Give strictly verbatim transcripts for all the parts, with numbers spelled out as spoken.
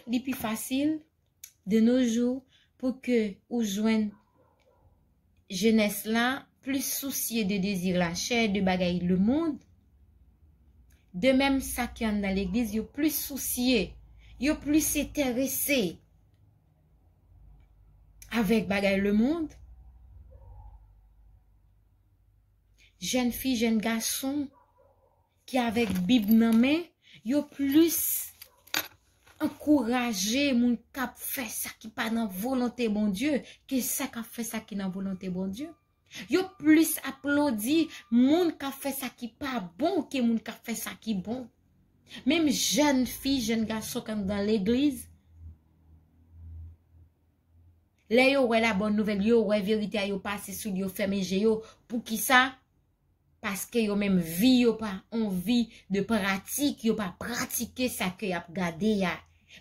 Li pi fasil de nos jours pou ke ou jwenn jenès la plis sousye de dezi lachè, de bagay lemonn. De menm sa ki anndan legliz, yo plis sousye, yo plis enterese avèk bagay lemonn. Jèn fi, jèn gason ki avèk Bib nan men, yo plis ankouraje moun k ap fè sa ki pa nan volonte Bondye ke sa k ap fè sa ki nan volonte Bondye. Yo plis aplodi moun k ap fè sa ki pa bon ke moun k ap fè sa ki bon. Menm jèn fi, jèn gason k anndan legliz, lè yo wè la bòn nouvèl, yo wè verite a, yo pase sou li, yo fèmen je yo. Poukisa? Paske yo menm vi yo pa on vi de pratik, yo pa pratike sa ke y ap gade a.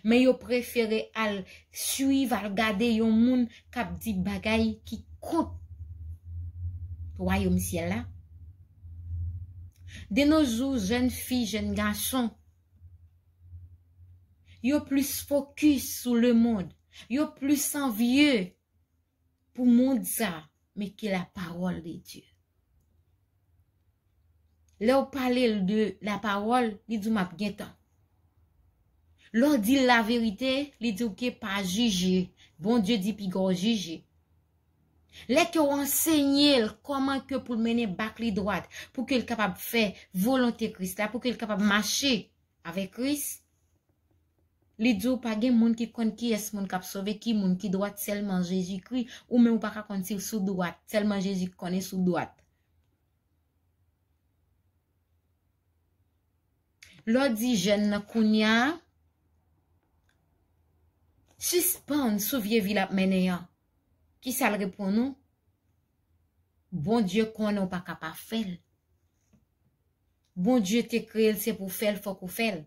Men yo prefere al swiv, al gade yon moun k ap di bagay ki kont wayòm syèl la. De nos jours, jèn fi, jèn gason, yo plis fokis sou lemonn, yo plis anvye pou mond sa, men ke la parole de Dieu. Lè w pale l de la parole, li di w m ap gentan. Lè w di l laverite, li di w ke pa jije. Bondye di piga w jije. Lè ke w ansenye l kòman ke pou l mennen bak li dwat, pou ke l kapab fè volonte Kris la, pou ke l kapab mache avèk Kris, li di w pa gen moun ki konn kiyès moun k ap sove, ki moun ki dwat, sèlman Jezikri. Ou menm ou pa ka konn si w sou dwat, sèlman Jezi ki konnen si w dwat. Lè w di jèn nan kounye a, sispann sou vye vi l ap mennen an, kisa l reponn ou? Bondye konnen w pa ka pa fè l. Bondye te kreye l, se pou fè l, fòk ou fè l.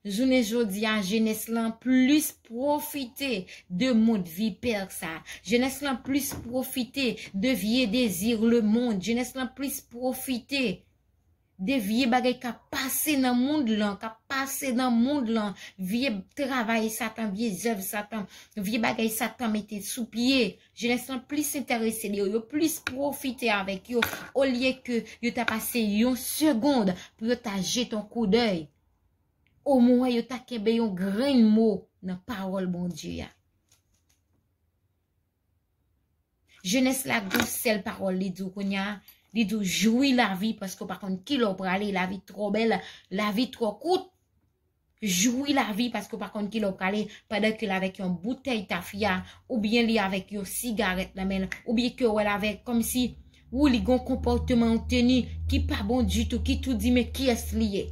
Jounen jodi a, jenès lan plis pwofite de mond vipè sa. Jenès lan plis pwofite de vye dezi lemonn. Jenès lan plis pwofite de vye bagay k ap pase nan mond lan, k ap pase nan mond lan, vye travay Satan, vye zèv Satan, vye bagay Satan mete sou pye. Jenès lan plis enterese de yo, yo plis pwofite avèk yo, olye ke yo ta pase yon segond pou yo ta jete yon koudèy. Omwen yo ta kenbe yon grenn mo nan pawòl Bondye a. Jenès la gon sèl pawòl li di w kounye a, li di w jwi lavi paske w pa konn kilè w prale, lavi twò bèl, lavi twò kout. Jwi lavi paske w pa konn kilè w prale, pandan ke l avèk yon boutèy tafya, oubyen li avèk yon sigarèt nan men l, oubyen ke w wè l avèk kòmsi, ou li gon konpòteman, yon teni ki pa bon ditou, ki tou di men kiyès li ye.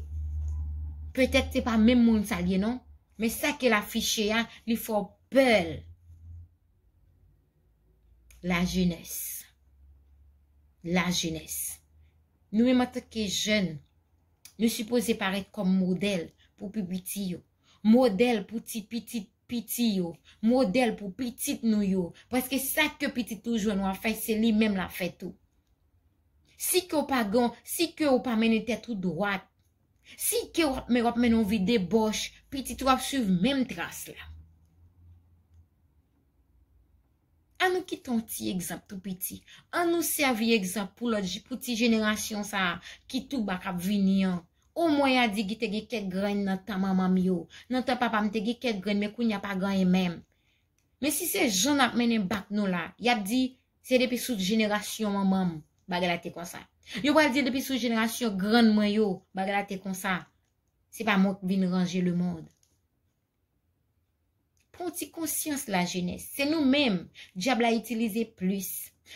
Petèt se pa menm moun sa l ye non, men sa ke l afiche a, li fè w pè l. Lajenès. Lajenès. Nou menm antanke jèn, nou sipoze parèt kòm modèl pou pi piti yo. Modèl pou ti pitit piti yo. Modèl pou pitit nou yo. Paske sa ke pitit ou jwenn w ap fè, se li menm l ap fè tou. Si ke w pa gen, si ke w pa mennen tèt ou dwat, si ke w ap men, w ap mennen yon vi debòch, pitit ou ap swiv menm tras la. An nou kite yon ti egzanp tou piti. An nou sèvi egzanp pou lòt, pou ti jenerasyon sa a ki tou ba k ap vini an. Omwen y a di ki te gen kèk grenn nan tan manman m yo. Nan tan papa m te gen kèk grenn, men kounye a pa gen anyen menm. Men si se jan n ap mennen bak nou la, y ap di, se depi sou jenerasyon manman m bagay la te konsa. Yo pral di depi sou jenerasyon grann mwen yo, bagay la te konsa. Se pa mwen k vin ranje lemonn. Pran ti konsyans lajenès. Se nou menm dyab la itilize plis.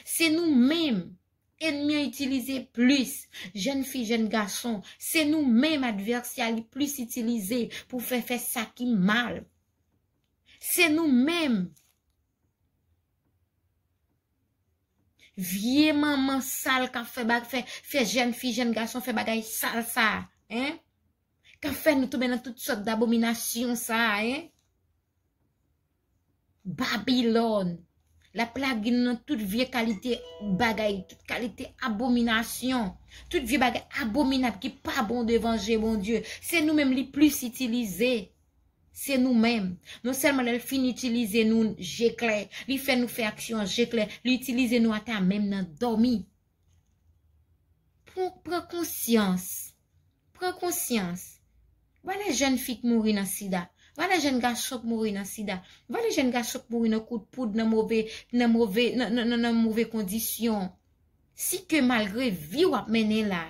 Se nou menm enmi an itilize plis. Jèn fi, jèn gason, se nou menm advèsè a li plis itilize pou fè, fè sa ki mal. Se nou menm. Vye manman sal k ap fè bag, fè, fè jèn fi, jèn gason fè bagay sal sa, en? K ap fè nou tonbe nan tout sòt dabominasyon sa, en? Babilòn. L ap lage nou nan tout vye kalite bagay, tout kalite abominasyon, tout vye bagay abominab ki pa bon devan je Bondye. Se nou menm li plis itilize. Se nou menm. Non sèlman lè l fin itilize nou je klè, li fè nou fè aksyon an je klè, li itilize nou ata menm nan dòmi. Pran, pran konsyans. Pran konsyans. Vwala jèn fi k mouri nan sida. Vwala jèn gason k mouri nan sida. Vwala jèn gason k mouri nan kout poud, nan move, nan move, nan, nan, nan, nan move kondisyon. Si ke malgre vi w ap mennen la,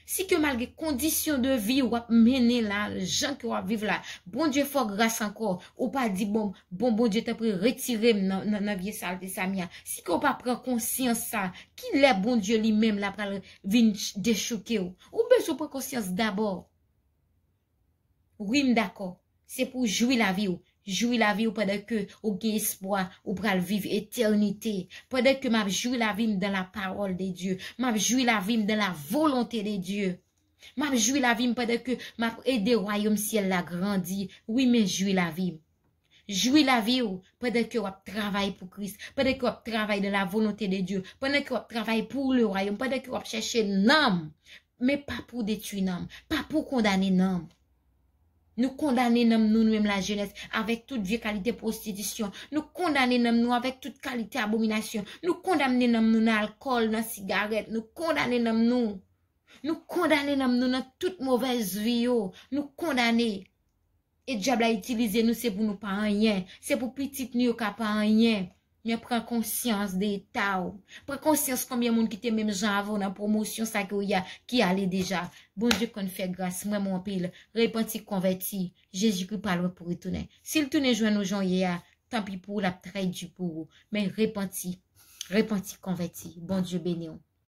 si ke malgre kondisyon de vi w ap mennen la, jan ke w ap viv la, Bondye fè w gras ankò, ou pa di, bon, bon, Bondye, tanpri, retire m nan, nan, nan vye salte sa m ye a. Si ke w pa pran konsyans sa, ki lè Bondye li menm la pral vin ch-, dechouke w? Ou bezwen pran konsyans dabò. Wi, m dakò. Se pou w jwi lavi w. Jwi lavi w pandan ke ou gen espwa, ou pral viv etènite. Pandan ke m ap jwi lavi m dans la parole de Dieu. M ap jwi lavi m dans la volonté de Dieu. M ap jwi lavi m pandan ke m ap ede wayòm syèl la grandi. Wi, men jwi lavi m. Jwi lavi w pandan ke w ap travay pou Kris, pandan ke w ap travay dans la volonté de Dieu, pandan ke w ap travay pour le royaume, pandan ke w ap chèche nanm, men pa pou detwi nanm, pa pou kondane nanm. Nou kondane nanm nou, nou menm lajenès, avèk tout vye kalite pwostitisyon. Nou kondane nanm nou avèk tout kalite abominasyon. Nou kondane nanm nou nan alkòl, nan sigarèt. Nou kondane nanm nou. Nou kondane nanm nou nan tout movèz vi yo. Nou kondane. E dyab la itilize nou, se pou nou pa anyen. Se pou pitit nou yo ka pa anyen. Men pran konsyans de eta w. Pran konsyans konbyen moun ki te menm jan avè w nan pwomosyon sa ke w ye a, ki ale deja. Bondye konn fè gras, m renmen w anpil. Repanti, konvèti. Jezikri pa lwen pou retounen. Si l tounen jwenn ou jan w ye a, tanpi pou ou, l ap trè di pou ou. Men repanti. Repanti, konvèti. Bondye beni w.